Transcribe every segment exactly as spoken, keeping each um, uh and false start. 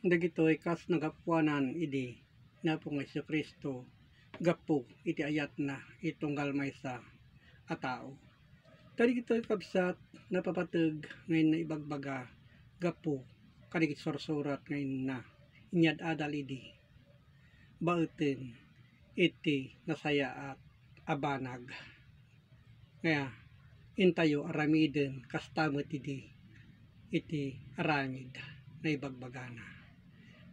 Dagitoy kas nagapuanan idi ni Apona Jesu-Cristo gapu iti ayatna iti tunggal maysa a tao. Ta dagitoy, kabsat, napapateg nga inna ibagbaga gapu kadagiti sursurat nga inna inyad-adal idi baeten iti nasayaat a banag nga intayo aramiden, kasta met idi iti aramid nga ibagbagana.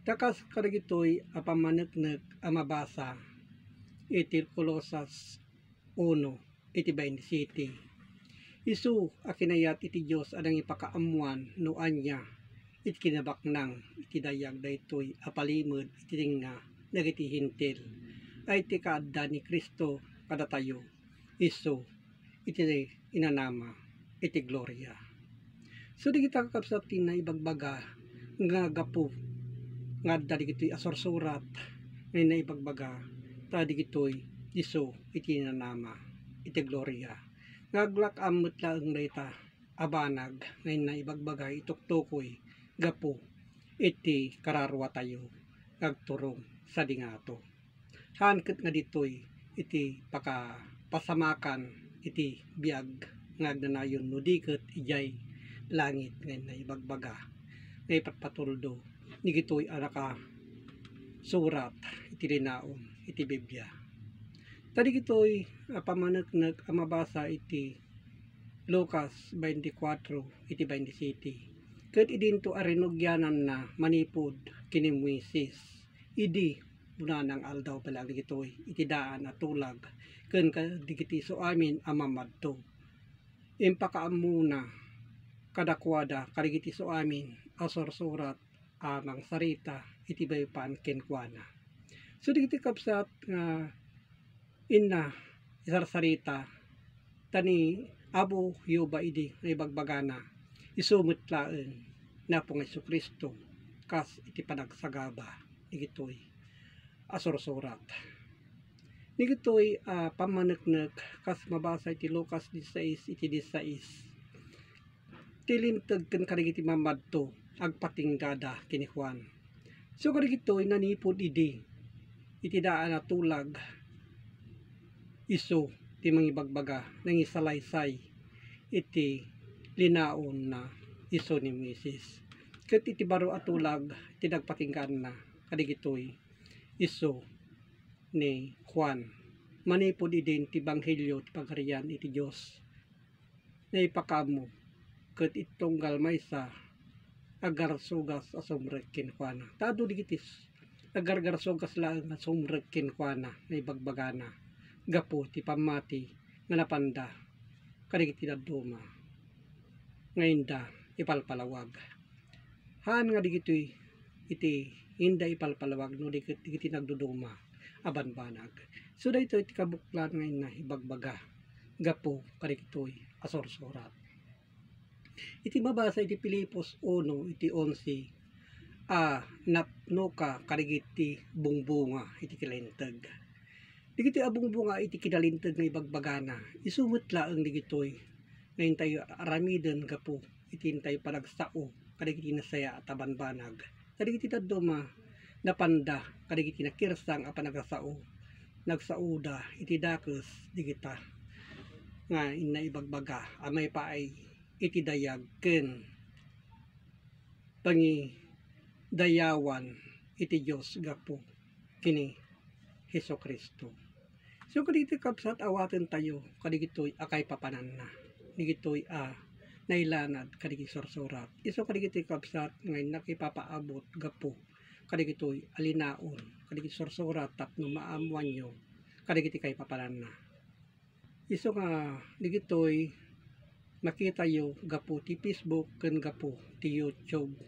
Ta kas kadagitoy a pammaneknek a mabasa iti Colosas uno iti bainti siete, isu a kinayat iti Dios a nangipakaammoan no ania iti kinabaknang iti dayag daytoy a palimed iti tengnga dagiti Hentil a iti kaadda ni Cristo kadatayo, isu iti inanama iti gloria. So, dagita, kakabsat, ti naibagbaga nga gapu nga adda dagitoy a sursurat nga naibagbaga, ta dagitoy isu iti inanama iti gloria. Nga aglak-am met laeng dayta a banag nga inna ibagbaga ituktukoy gapu iti kararuatayo nga agturong sadi ngato. Haan ket nga ditoy iti pakapasamakan iti biag nga agnanayon no di ket idiay langit nga inna ibagbaga nga ipatpatuldo dagitoy a nakasurat iti linaon iti Biblia. Ta dagitoy a pammaneknek a mabasa iti Lucas twenty-four iti twenty-seven, ket idinto a rinugiananna manipud ken ni Moises, idi kunana nga aldaw pay laeng dagitoy iti daan a tulag ken kadagiti isuamin a mamadto. Impakaammona kadakuada kadagiti isuamin a sursurat a mangsarita iti maipan kenkuana. So, dagiti kabsat nga inna isarsarita ta ni Apo Jehovah idi nga ibagbagana, isu met laeng ni Apo nga Jesu-Cristo kas iti panagsagaba dagitoy a sursurat. Dagitoy a pammaneknek kas mabasa iti Lucas disisais iti disisais. Ti linteg ken kadagiti mamadto agpatinggada ken ni Juan. So, kadagitoy nanipud idi iti daan a tulag, isu ti mangibagbaga, nangisalaysay iti linaonna isu ni Moises. Ket iti baro a tulag ti nagpatinggaanna, kadagitoy isu ni Juan. Manipud idin ti ebanghelio ti Pagarian iti Dios, naipakaammo ket ittunggal maysa a garsugas a sumrek kenkuana. Ta adu dagiti s-, agargarsugas laeng a sumrek kenkuana nga ibagbagana gapu ti pammati nga napanda kadagiti dadduma nga inda ipalpalawag. Haan nga dagitoy iti inda ipalpalawag no di ket dagiti nagduduma a banbanag. So, daytoy ti kabuklan nga inna ibagbaga gapu kadagitoy a sursurat. Iti mabasa iti Filipos uno iti onse, a napnoka kadagiti bungbunga iti kinalinteg. Dagitoy a bungbunga iti kinalinteg nga ibagbagana, isu met laeng dagitoy nga intayo aramiden gapu iti intayo panagsao kadagiti nasayaat a banbanag. Kadagiti dadduma, napanda kadagiti nakirsang a panagsao, nagsaoda iti dakes dagita nga inna ibagbaga a maipaay iti dayag ken pangidayawan iti Dios gapu ken ni Jesu-Cristo. So, kadagitoy, kabsat, awatentayo kadagitoy a kaipapananna, dagitoy a nailanad kadagiti sursurat. Isu kadagitoy, kabsat, nga innak ipapaabot gapu kadagitoy a linaon kadagiti sursurat tapno maammoanyo kadagiti kaipapananna. Isu nga dagitoy makitayo gapu ti Facebook ken gapu ti YouTube.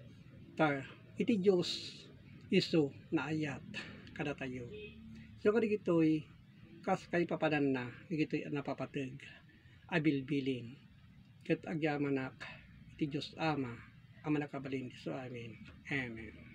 Ta iti Dios isu naayat kadatayo. Isu nga dagitoy kas kaipapananna dagitoy a napapateg a bilbilin ket agyamanak iti Dios Ama a Mannakabalin ti isuamin. Amen.